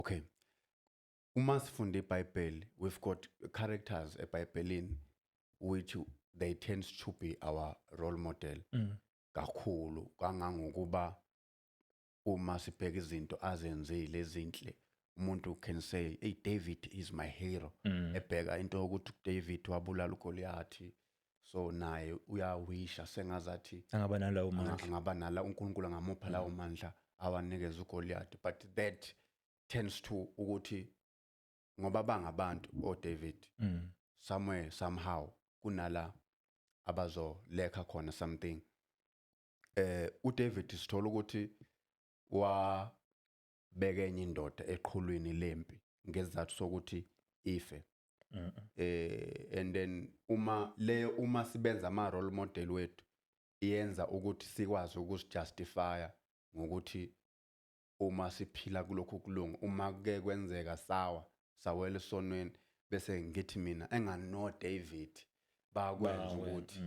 Okay, uma sifunda iBhayibheli, we've got characters eBhayibhelini which they tend to be our role model kakhulu, kangangokuba uma sibheka izinto azenzile ezinhle, umuntu can say, "Hey, David is my hero." Ebheka into yokuthi uDavid wabulala uGoliath, so naye uyawisha sengazathi angaba nalawo mandla. Angaba nala, uNkulunkulu angamupha lawo mandla awanikeza uGoliath. But that tends to ukuthi ngoba bangabantu oDavid, somewhere, somehow kunala abazolekha khona something. uDavid sithola ukuthi wabeka enye indoda eqhulwini lempi ngezathu sokuthi ife. And then uma leyo, uma sibenza ama role model wethu, iyenza ukuthi sikwazi ukuzijustifya ngokuthi uma siphila kulokhu kulunga, uma kuke kwenzeka sawa, sawela esonweni, bese ngithi mina engano David bakwenza ukuthi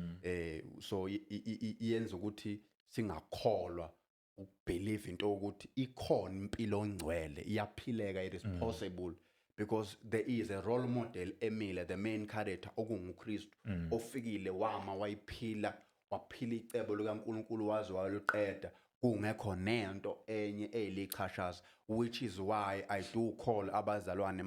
so iyenza ukuthi singakholwa ukubelieve into ukuthi ikhona impilo ongcwele, iyaphileka, it is possible, because there is a role model emile, the main character okunguKristu, ofikile, wama, wayiphila, waphila icebo likaNkulunkulu waze waluqeda kungekho nento enye eyilichashaza, which is why I do call abazalwane.